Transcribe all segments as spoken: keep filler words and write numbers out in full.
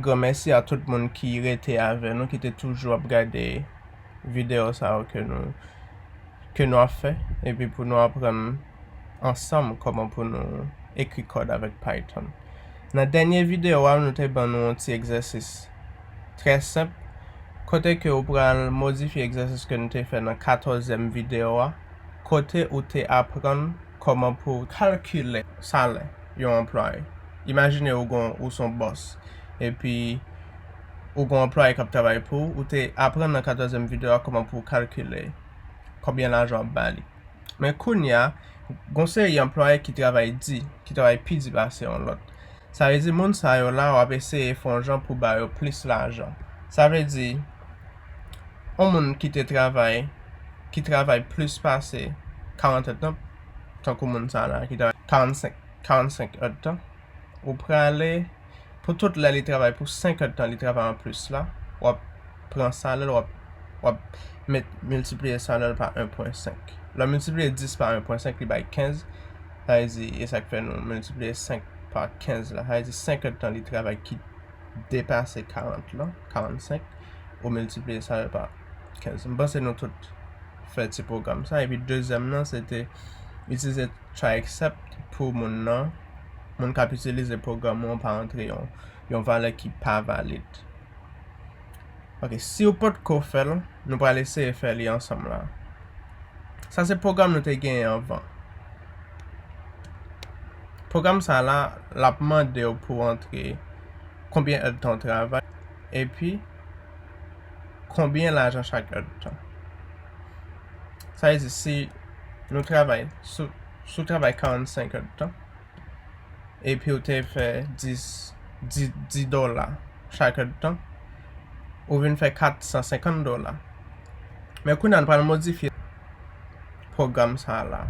Granmèsi a tout moun ki rete avè nou, ki te toujou ap gade videyo sa yo ke nou, ke nou ap fè, epi pou nou aprann ansanm kòman pou nou ekri kòd avèk Python. Nan dènye videyo a, nou te ban nou yon ti egzèsis trè senp, kote ke ou pral modifye egzèsis ke nou te fè nan katòzyèm videyo a, kote ou te aprann kòman pou kalkile salè yon anplwaye. Imajine ou gon, ou son bòs, epi ou gon anplwaye k ap travay pou ou, ou te aprann nan katòzyèm videyo a kòman pou w kalkile konbyen lajan w ap ba li. Men kounye a, gon seri anplwaye ki travay di, ki travay pi di pase yon lòt. Sa vle di moun sa yo la, w ap eseye fè yon jan pou ba yo plis lajan. Sa vle di, yon moun ki te travay, ki travay plis pase karant èdtan, tankou moun sa la, ki travay karannsenk, karannsenk èdtan, ou prale, pou tout lè li travay, pou senk èdtan li travay anplis la, w ap pran salè l, w ap, w ap met, miltipliye salè l pa en pwen senk. Lè w miltipliye dis pa en pwen senk, li bay kenz. Sa vle di, e sa k fè nou miltipliye senk pa kenz la. Sa vle di, senk èdtan li travay ki depase karant lan, karannsenk, ou miltipliye salè l pa kenz. M panse nou tout fè ti pwogram sa. Epi dezyèm nan, se te itilize try except pou moun nan, moun k ap itilize pwogram ou an pa antre yon, yon valè ki pa valid. Ok, si w potko fè l, nou pral eseye fè li ansanm la. Sa se pwogram nou te genyen anvan. Pwogram sa la, l ap mande w pou w antre konbyen èdtan w travay, epi konbyen lajan chak èdtan. Sa vle di, si nou travay, si, si w travay karannsenk èdtan, epi w te fè dis, dis, dis dola chak èdtan, ou vin fè kat san senkant dola. Men kounye a, nou pral modifye pwogram sa a la.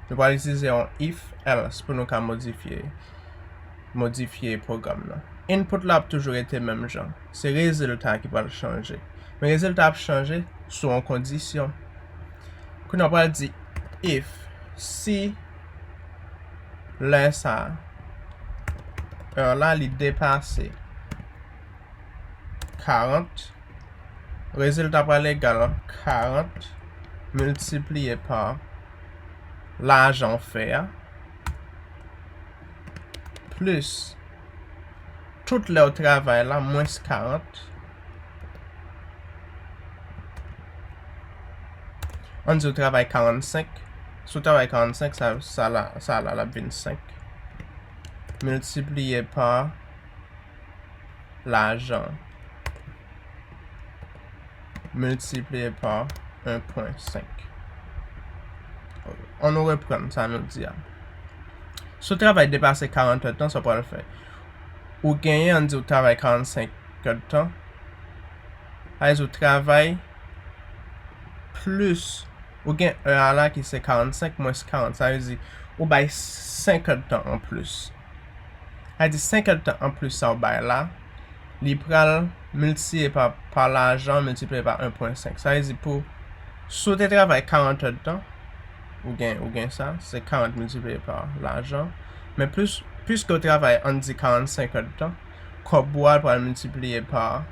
Nou pral itilize yon if else pou nou ka modifye, modifye pwogram nan. Input la ap toujou rete menm jan. Se rezilta ki pral chanje. Men rezilta ap chanje sou yon kondisyon. Kounye a, w pral di if, si lè sa a, heure la, li depase karant, rezilta pral egal karant miltipliye pa lajan w fè a, plis tout lè w travay la, mwens karant. Ann di w travay karannsenk. Si w travay karannsenk, sa, sa la, sa la, l ap vin senk. Miltipliye pa lajan. Miltipliye pa en pwen senk. Ann nou reprann sa nou di a. Si w travay depase karant èdtan, sa w pral fè? Ou genyen, ann di w travay karannsenk èdtan. Sa vle di w travay plis, ou gen è a la ki se karannsenk mwens karant. Sa vle di, ou bay senk èdtan anplis. Sa vle di, senk èdtan anplis sa w bay la, li pral miltipliye pa, pa lajan, miltipliye pa en pwen senk. Sa vle di, pou, si w te travay karant èdtan, ou gen, ou gen sa, se karant miltipliye pa lajan. Men plis, piske w travay, ann di, karannsenk èdtan, kòb ou a pral miltipliye pa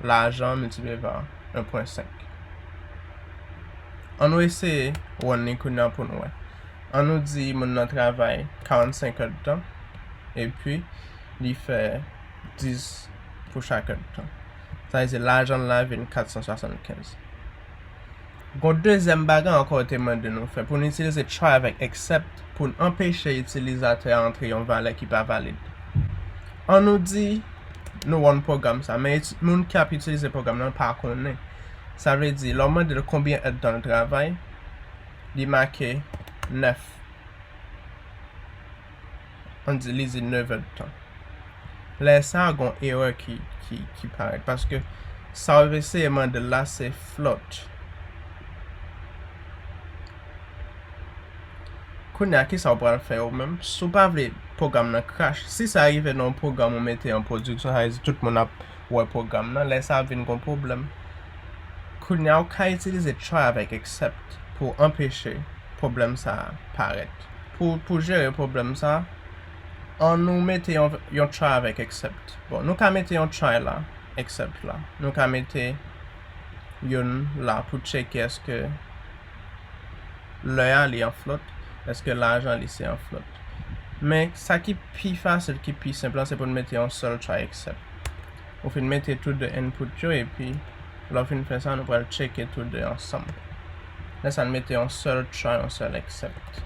lajan, miltipliye pa en pwen senk. Ann nou eseye rann li kounye a pou nou wè. Ann nou di moun nan travay karannsenk èdtan, epi li fè dis pou chak èdtan. Sa vle di lajan l la vin kat san swasannkenz. Gon dezyèm bagay ankò yo te mande nou fè, pou n itilize try avèk except pou n anpeche itilizatè a antre yon valè ki pa valid. Ann nou di nou rann pwogram sa, men iti-, moun ki ap itilize pwogram nan pa konnen. Sa vle di, lè w mande l konbyen èdtan l travay, li make nèf. Ann di, li di nèf èdtan. Lè sa a, gon erè ki, ki, ki parèt. Paske sa w eseye mande l la, se float. Kounye a, kisa w pral fè ou menm? Si w pa vle pwogram nan crash, si sa rive nan yon pwogram ou mete an pwodiksyon, sa vle di tout moun ap wè pwogram nan, lè sa a vin gon pwoblèm. Kounye a, ou ka itilize try avèk except pou anpeche pwoblèm sa a parèt. Pou, pou jere pwoblèm sa a, An nou mete yon, yon try avèk except. Bon, nou ka mete yon try la, except la. Nou ka mete youn la pou tcheke èske lè a li an float, èske lajan li se an float. Men sa ki pi fasil, ki pi senp lan, se pou n mete yon sèl try except. Ou fin mete tout de input yo, epi lè w fin fè sa, nou pral tcheke tout de ansanm. Lè sa, n mete yon sèl try, yon sèl except.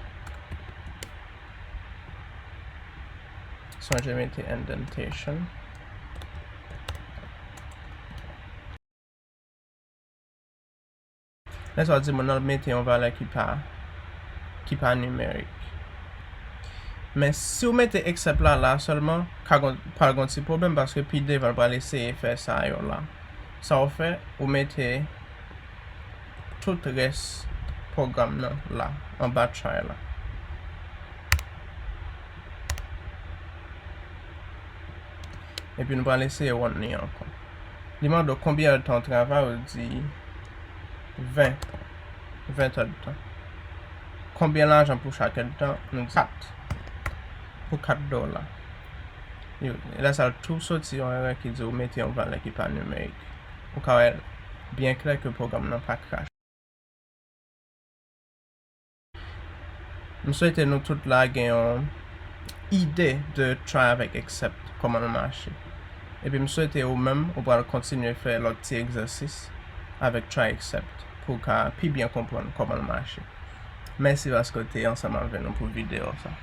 Sonje mete indentation. Lè sa w di moun nan mete yon valè ki pa, ki pa nimerik. Men si w mete except la, la sèlman, ka gon, pral gon ti pwoblèm paske pi devan l pral eseye fè sa yo la. Sa w fè, ou mete tout rès pwogram nan la, anba try la. Epi nou pral eseye run li ankò. Li mande w konbyen èdtan w travay, ou di ven, ven èdtan. Konbyen lajan pou chak èdtan? Nou di kat. Pou kat dola. Yo, lè sa l tou soti yon erè ki di w mete yon valè ki pa nimerik. Ou ka wè byen klè ke pwogram nan pa krache. M swete nou tout la gen yon ide de try avèk except, kòman l mache. Epi m swete ou menm, ou pral kontinye fè lòt ti egzèsis avèk try except pou w ka pi byen konprann kòman l mache. Mèsi paske w te ansanm avè nou pou videyo sa.